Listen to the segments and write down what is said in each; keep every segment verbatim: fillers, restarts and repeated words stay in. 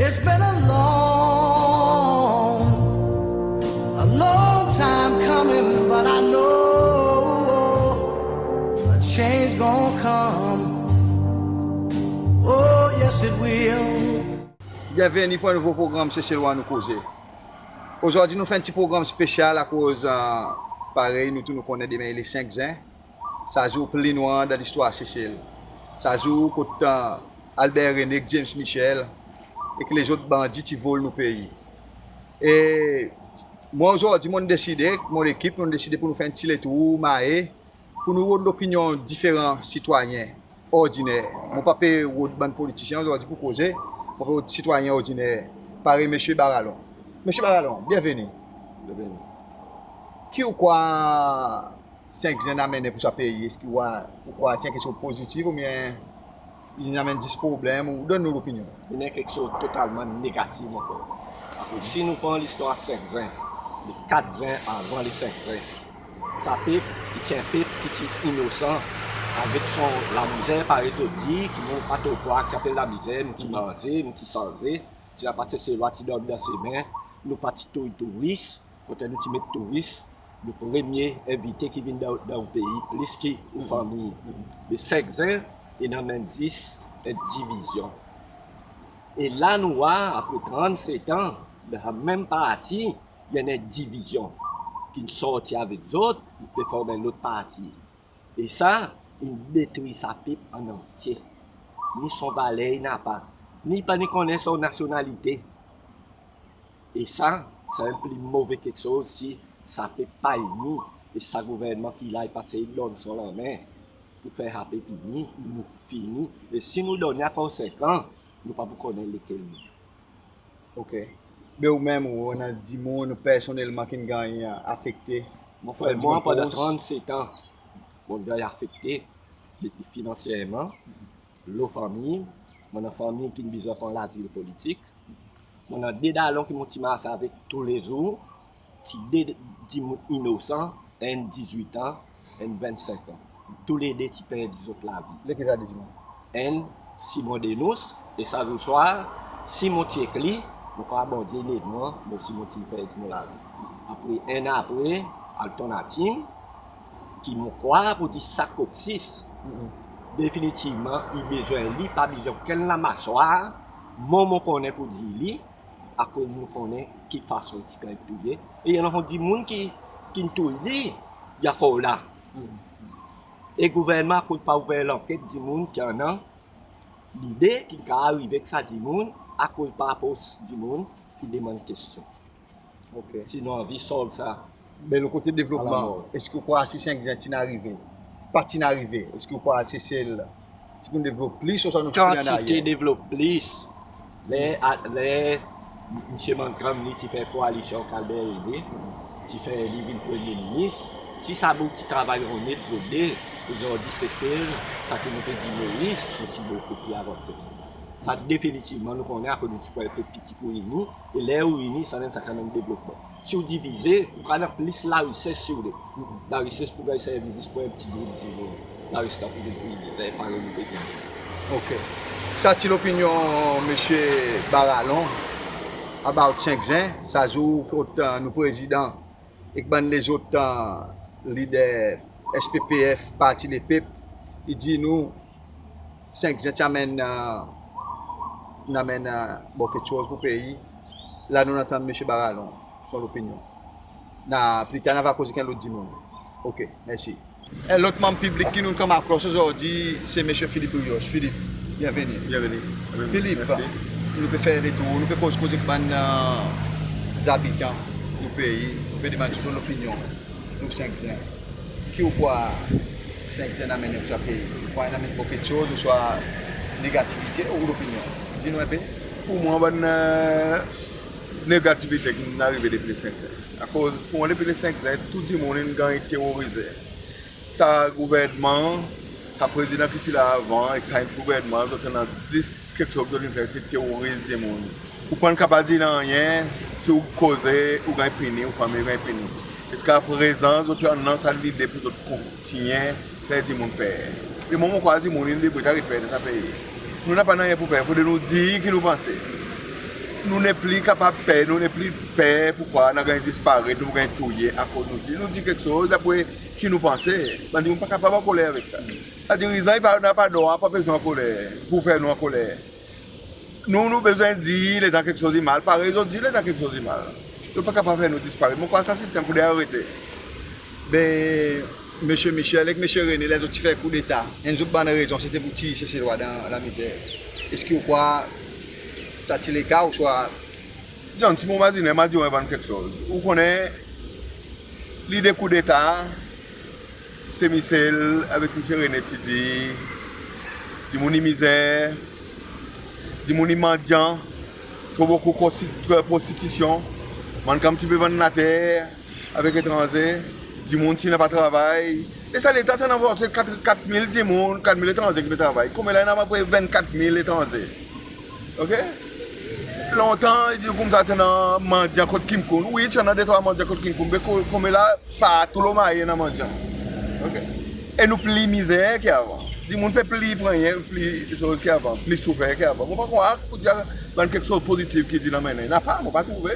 It's been a long, a long time coming, but I know a change gonna come. Oh, yes, it will. Byenveni pour en nouvo progranm Seselwa Nou Koze. Ozordi nou fer en pti progranm spesyal akoz, e, parey nou tou nou konnen, demen i le senk Zen. Sa zour pli nwanr dan listwar Sesel. Sa zour kot, e, Albert René ek James Michel ek lezot bandi ti vol nou pei. E mwan ozordi mon'n deside, mon lekip, mon'n deside pour nou fer en pti letour Mahe, pour nou rod lopinyon diferan sitwayen ordiner. Mon pa pe rod bann politisyen ozordi pour koze, mon pe rod sitwayen ordiner, parey Msye Barallon. Msye Barallon, byenveni. Byenveni. Ki ou krwar senk Zen in anmennen pour sa pei? Eski ou krwar, ou krwar ti en keksoz pozitif oubyen in anmenn zis problenm? Ou donn nou lopinyon. In en keksoz totalman negatif ankor. Akoz si nou pran listwar senk Zen, le kat Zen avan le senk Zen, sa pep, i ti en pep ki ti inosan, avek son lamizer, parey zot dir, ki nou pa tro krwar ki apel lamizer, nou ti manze, nou ti sanze, ti napa Seselwa ti dormi dan semen, nou pa ti touy touris, kote nou ti met touris, nou premye envite ki vin dan, dan ou pei, plis ki ou fanmir. Me senk Zen in anmenn zis en divizyon. E la nou war, apre trannset an, dan sa menm parti, i annan en divizyon ki'n sorti avek zot, pe form en lot parti. E sa, in detri sa pep an antye. Ni son valer i napa, ni pa ni konnen son nasyonalite. E sa, sa en pli move keksoz si sa pep pa ini, e sa gouvernman ki la i pa sey donn son lanmen pour fer sa pep ini, nou fini. E si nou donn li ankor senk an, nou pa pou konnen lekel nou. Ok. Me ou menm, ou annan dimoun personnelman ki'n ganny afekte? Mon frer, mwan pandan trannset an, mon'n ganny afekte depi finansyerman, lo fanmir, mon annan fanmir ki'n bezwen pran lazil politik, mon annan de dalon ki mon ti mars avek toulezour, ti de dimoun inosan, enn dizwit an, enn vennsenk an. Toulede ti perdi zot lavi. Lekel sa dimoun? Enn Simon Denous, e sa zour swar, si mon ti ek li, mon krwar Bondye in ed mwan, mon si mon ti perdi mon lavi. Apre, enn an apre, Alton Atim, ki mon krwar pour dir sa koksis, definitivman, i bezwen li, pa bezwen okenn lamaswar, mwan mon konnen pour dir li, akoz nou konnen ki fason i ti ganny touye. E i annan dimoun ki, ki'n touy li, i ankor la. E gouvernman akoz pa ouver lanket dimoun ki annan lide ki'n kapab arive ek sa dimoun, akoz pa apros dimoun ki demann kestyon. Ok. Si nou anvi solv sa. Me lo kote devlopman, eski ou krwar si senk Zen ti'n arive, pa ti'n arive, eski ou krwar Sesel ti pou'n devlop plis, ouswa nou ti pou annan? Kantite devlop plis. Ler, a, ler Msye Mancham li ti fer koalisyon ek Albert René, ti fer li vin Premye Minis, si sa boug ti travay onnet zot de, ozordi Sesel, sa ki nou pe dir Moris, nou ti bokou pli avanse. Sa definitivman nou konnen, akoz nou ti pou en pep ki ti pou ini, e ler ou ini, sanmenm sa ki anmenn devlopman. Si ou divize, ou pou annan plis larises si ou le. Larises pou ganny servi zis pour en pti group dimoun. Larestan pou vin pli lizer, parey nou pe dir. Ok. Sa ti lopinyon Msye Barallon about senk Zen, sa zour kot, e, nou prezidan ek bann lezot, e, lider S P P F, Parti Lepep, i dir nou senk Zen ti anmenn, e, in anmenn, e, bon keksoz pour pei. La nou'n antann Msye Barallon son lopinyon. Na, pli tar nou ava koz ek en lot dimoun. Ok, mersi. En lot manm piblik ki nou'n come across ozordi, se Msye Philippe Brioche. Philippe, byenveni. Byenveni. Philippe, mersi. Nou pe fer letour, nou pe koz, koz ek bann, e, zabitan nou pei, nou pe demann zot lopinyon lo senk Zen. Ki ou krwar senk Zen in anmenn pour sa pei? Ou krwar in anmenn bon keksoz, ouswa negativite, ou lopinyon? Dir nou en pe. Pour mwan, bann, e, negativite ki'n arive depi le senk Zen. Akoz, pour mwan, depi le senk Zen, tou dimoun in ganny terorize. Sa gouvernman, sa prezidan ki ti la avan, ek sa gouvernman, zot annan zis keksoz zot in fer, se teroriz dimoun. Ou pa'n kapab dir nanryen, si ou koze, ou ganny pini, ou fanmir ganny pini. Ziska prezan, zot annan sa lide pour zot kontinyen fer dimoun per. E mwan mon krwar dimoun in devret aret per dan sa pei. Nou napa nanryen pour per, fodre nou dir ki nou panse. Nou nepli kapab per, nou nepli per pou kwa nou a ganny disparet, nou ganny touye akoz nou dir, nou dir keksoz dapre ki nou panse. Bann dimoun pa kapab ankoler avek sa. Sa dirizan i pa, napa drwa, pa bezwen ankoler pou fer nou ankoler. Nou, nou bezwen dir letan keksoz i mal, parey zot dir letan keksoz i mal. Zot pa kapab fer nou disparet. Mon krwar sa sistenm fodre arete. Be, Msye Michel ek Msye René, ler zot ti fer koudeta, enn zot bann rezon sete pou tir Seselwa dan lamizer. Eski ou krwar sa ti leka ouswa? John, si mon mazinen, mon a dir ou enn bann keksoz. Ou konnen, lide koudeta, se Michel avek Msye René ti dir, dimoun i mizer, dimoun i mandyan, tro bokou konsti-, prostitisyon, bann kanm ti pe vann later avek etranze, dimoun ti napa travay. E sa letan ti annan kat, kat mil dimoun, kat mil etranze ki pe travay. Konmela i annan apepre vennkat mil etranze. Oke? Lontan, i dir koumsa ti annan mandyan kot Kincun. Wi, ti annan de trwa mandyan kot Kincun. Be ko-, konmela, partou lo Mahe i annan mandyan. Oke? E nou pli mizer ki avan. Dimoun pe pli plenyen, pli soz ki avan, pli soufer ki avan. Mon pa krwar pou dir bann keksoz pozitif ki dir anmennen. Napa, mon pa trouve.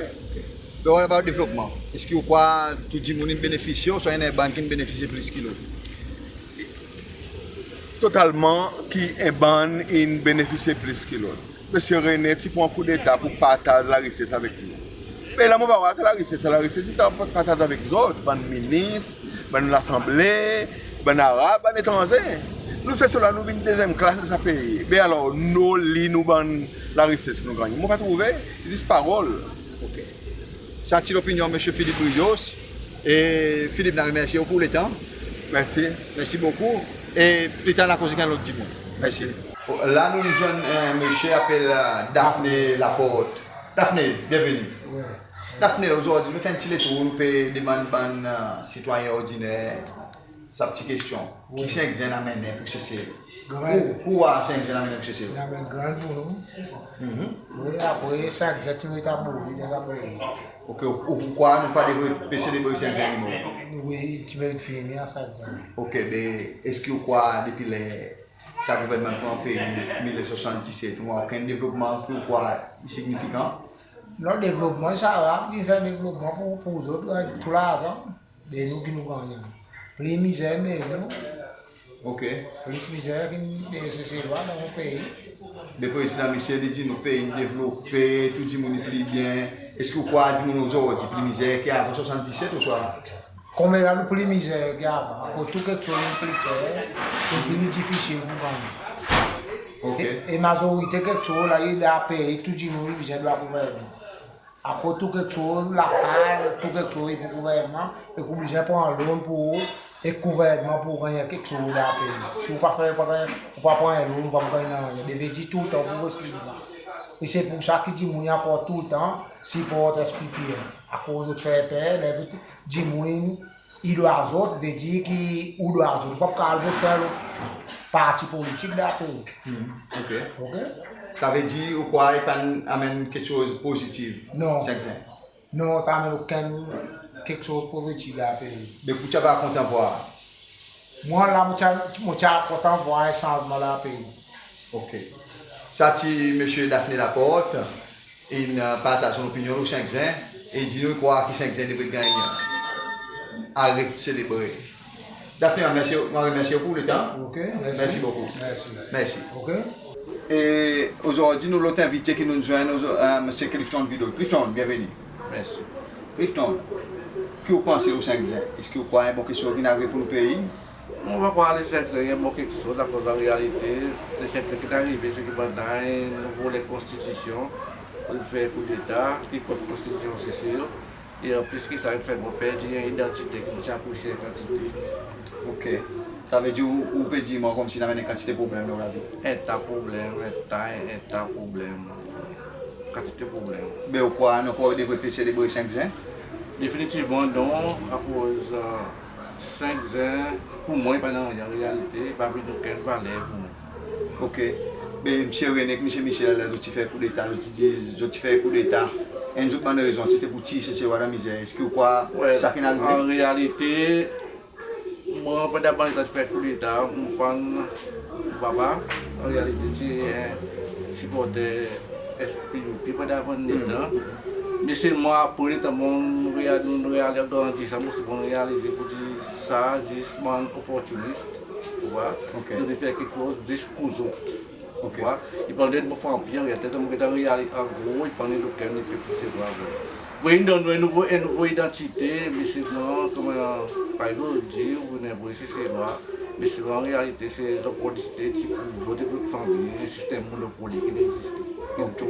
Be, what about devlopman? Eski ou krwar tou dimoun in benefisye ouswa i annan bann ki'n benefisye plis ki lot? Totalman ki en bann in benefisye plis ki lot. Msye René ti pran koudeta pou partaz larises avek nou. Be la mon pa war sa larises, sa larises i ti partaz avek zot, bann minis, bann Lasanble, bann Arab, bann etranze. Nou Seselwa, nou vin dezyenm klas dan sa pei. Be alor, nou li nou bann larises ki nou gannyen? Mon pa trouve, zis parol. Oke. Sa ti lopinyon Msye Philippe Brios. E Philippe, nou a remersye ou pour letan. Mersi. Mersi bokou. E pli tar nou a koz ek en lot dimoun. Mersi. La nou'n zwenn, e, msye apel, e, Daphné Laporte. Daphné, byenveni. Wi. Daphné, ozordi nou fer en pti letour, nou pe demann bann, e, sitwayen ordiner sa pti kestyon. Wi. Ki Senk Zen in anmennen pour Sesel? Grann. Ki, ki ou war Senk Zen in anmennen pour Sesel? In anmennen grann pour nou. Mhm. Wi, apre Senk Zen ti merit aboli dan sa pei. Oke, ou, ou krwar nou pa devret pe selebre Senk Zen anmor? Wi, ti merit fini a Senk Zen. Oke, be, eski ou krwar depi ler sa gouvernman pran pei mil nef san swasanndiset, nou war okenn devlopman ki ou krwar i signifikan? Non, devlopman, sa rap ki fer devlopman pour, pour zot, tou larzan. Be nou ki nou gannyen. Pli mizer, be nou. Oke. Plis mizer ki nou, be Seselwa dan nou pei. Be Prezidan Michel i dir nou pei in devlope, tou dimoun i pli byen. Eski ou krwar dimoun ozordi pli mizer ki avan swasanndiset ouswa? Konmela nou pli mizer ki avan. Akoz tou keksoz i pli ser, e pli difisil pour gannyen. Oke. E, e mazorite keksoz la, i dan pei, tou dimoun i bezwen dan gouvernman. Akoz tou keksoz, lakaz, tou keksoz i pour gouvernman, e ou bezwen pran loan pour ou, e gouvernman pour ou gannyen keksoz dan pei. Si ou pa fer, ou pa gannyen, ou pa pran loan, ou pa pou gannyen nanryen. Be vedir toultan ou pou reste devan. E se pour sa ki dimoun i ankor toultan siport S P P F. Akoz zot fer per, ler zot dimoun i dwa zot, vedir ki ou dwa zot, ou pa pou kapab al vot pour en lot parti politik dan pei. Hmm, oke. Oke? Sa vedir ou krwar i pa'n anmenn keksoz pozitif? Non. Senk Zen? Non, i pa anmenn okenn keksoz pozitif dan pei. Be ki ou ti ava kontan war? Mwan la, mon ti a, mon ti a kontan war en sanzman dan pei. Oke. Sa ti Msye Daphné Laporte. In, e, partaz son lopinyon lo Senk Zen, e i dir nou i krwar ki Senk Zen devret ganny aret selebre. Daphné, mon remersye, mon remersye ou pour letan. Oke, mersi. Mersi bokou. Mersi. Mersi. Oke. E ozordi nou lot envite ki nou'n zwenn, ozo-, e, se Clifton Vidot. Clifton, byenveni. Mersi. Clifton, ki ou panse lo Senk Zen? Eski ou krwar en bon keksoz ki'n arive pour nou pei? Mon pa krwar le Senk Zen i en bon keksoz, akoz an realite, le Senk Zen ki'n arive, se ki bann la in vole konstitisyon, in fer koudeta, ki kont konstitisyon Sesel, e an plis ki sa, in fer nou perdi en idantite ki nou ti apresye en kantite. Oke. Sa vedir ou, ou pe dir mwan konmsi in anmenn en kantite problenm dan ou lavi? En ta problenm, en ta, en ta problenm. Kantite problenm. Be ou krwar nou ankor devret pe selebre Senk Zen? Definitivman non, akoz, e, Senk Zen, pour mwan, i pa nanryen an realite, i pa vin okenn valer pour mwan. Oke. Be Msye René ek Msye Michel, ler zot ti fer koudeta, zot ti dir, zot ti fer koudeta. Enn zot bann rezon, sete pour tir Seselwa dan mizer. Eski ou krwar sa ki'n arive? An realite, mwan, pandan bann letan ti fer koudeta, mon pa, mon papa, an realite, ti, e, siporter S P U P pandan bann letan. Me selman apre letan mon real-, nou realize, grandi sa, mon realize pour dir sa zis bann oportinis, ou war. OK. Zot i fer keksoz zis pour zot. OK. Ou war. I pa annan bann fanmir, i a tet mon realize an gro, i pa annan okenn pep Seselwa. Vre, in donn nou en nouvo, en nouvo idantite, me selman, konman, par egzanp, dir, ou vin en vre Seselwa, me selman an realite se loportinite ti pour zot ek zot fanmir, en sistenm monopoli ki'n egziste. OK.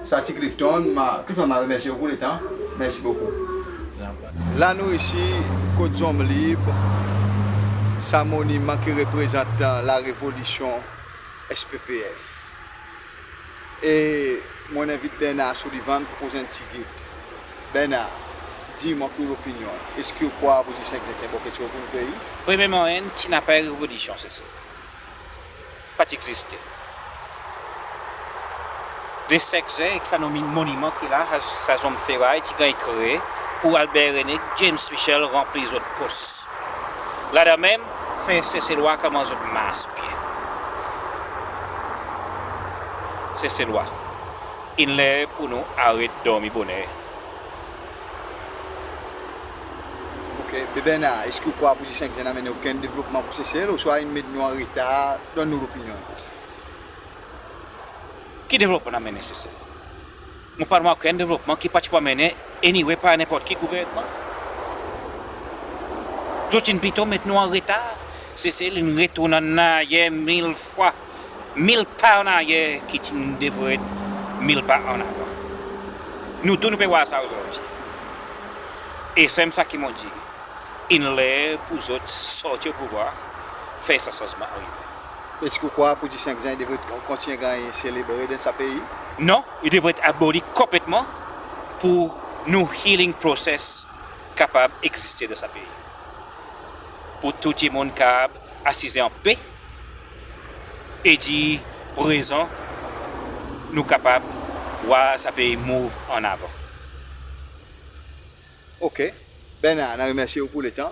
Sa ti Clifton, ma, Clifton, mon remersye ou pour letan. Mersi bokou. La nou isi kot Zonm Lib, sa moniman ki reprezant larevolisyon S P P F. E mon envit Bernard Sullivan pour koz en pti git. Bernard, dir mwan ki ou lopinyon. Eski ou krwar pour dir Senk Zen ti en bon keksoz pour nou pei? Premyerman, enn, ti napa revolisyon Sesel. Pa ti egziste. De Senk Zen, ek sa nou moniman ki la, sa, sa zonm feray ti ganny kree pour Albert René, James Michel ranpli zot pos. Ladan menm, fer Seselwa konman zot mars byen. Seselwa, in ler pour nou aret dormi boner. OK, be Bernard, eski ou krwar pour dir Senk Zen in anmenn okenn devlopman pour Sesel, ouswa in met nou an retar, donn nou lopinyon? Ki devlopman in anmennen Sesel? Mon pa war okenn devlopman ki pa ti pou anmennen anyway par nenport ki gouvernman. Zot in plito met nou an retar. Sesel in retourn an aryer mil fwa, mil pa an aryer ki ti'n devret mil pa an avan. Nou tou nou pe war sa ozordi. E sanmenm sa ki mon dir, in ler pour zot sorti o pouvwar, fer sa sanzman arive. Eski ou krwar pour dir Senk Zen i devret kontinyen ganny selebre dan sa pei? Non, i devret aboli konpletman pour nou healing process kapab egziste dan sa pei. Pour tou dimoun kapab asize an pe e dir prezan nou kapab war sa pei move an avan. OK. Bernard, nou remersye ou pour letan.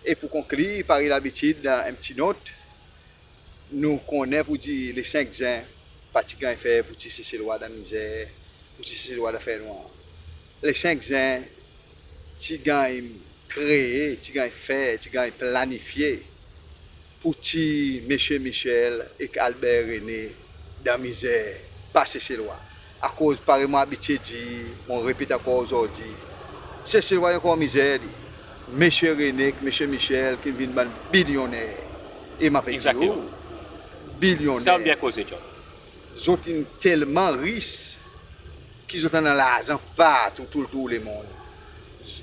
E pour konklir, parey labitid, en pti not, nou konnen pour dir le Senk Zen pa ti ganny fer pour tir Seselwa dan mizer, pour tir Seselwa dan fernwar. Le Senk Zen ti ganny kree, ti ganny fer, ti ganny planifye pour tir Msye Michel ek Albert René dan mizer, pa Seselwa. Akoz parey mon abitye dir, mon repet ankor ozordi, Seselwa i ankor mizer li. Msye René ek Msye Michel ki'n vin bann bilyonner. E mon pe dir ou, bilyonner. Sa ou byen koze, John. Zot in telman ris ki zot annan larzan partou, tou, tou lemonn.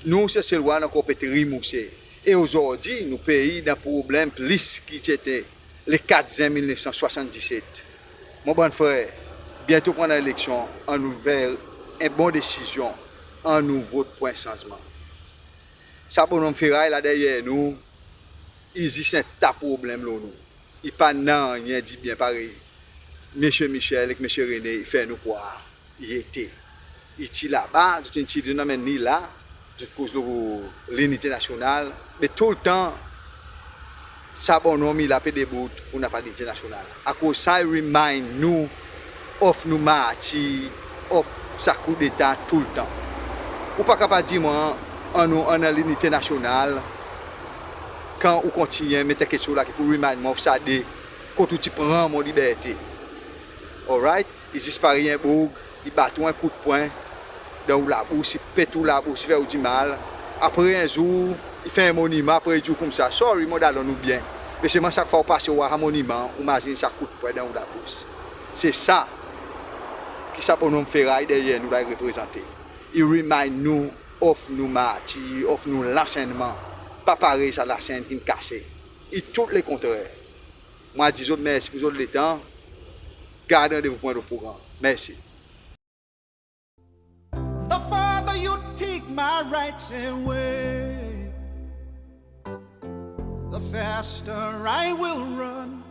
Nou Seselwa nou ankor pe trimouse. E ozordi nou pei dan problenm plis ki ti ete le kat Zen mil nef san swasanndiset. Mon bann frer, byento pou annan eleksyon, annou fer en bon desizyon, annou vot pour en sanzman. Sa bonnonm feray la deryer nou, i zis en ta problenm lo nou. I pa nanryen dibyen parey Msye Michel ek Msye René i fer nou krwar i ete. I ti laba, zot in tir li, zot in anmenn li la, zot koz lo linite nasyonal, me toultan sa bonnonm i la pe debout pour napa linite nasyonal. Akoz sa i remind nou of nou martir, of sa koudeta toultan. Ou pa kapab dir mwan annou annan linite nasyonal kan ou kontinyen met keksoz la ki pou remind mwan of sa de kot ou ti pran mon liberte. Alright? I zis parey en boug i bat ou en kout pwen dan ou labous, i pet ou labous, i fer ou dimal. Apre en zour i fer en moniman, apre i dir ou koumsa, sorry, mon dalon ou byen. Me selman sak fwa ou pase ou war sa moniman, ou mazin sa kout pwen dan ou labous. Se sa ki sa bonnonm feray deryer nou la i reprezante. I remind nou of nou martir, of nou lasenman. Pa parey sa lasenn ki'n kase. I tou lekontrer. Mon a dir zot mersi pour zot letan. Gard randevou pour en lot progranm. Mersi. The farther you take my rights away, the faster I will run.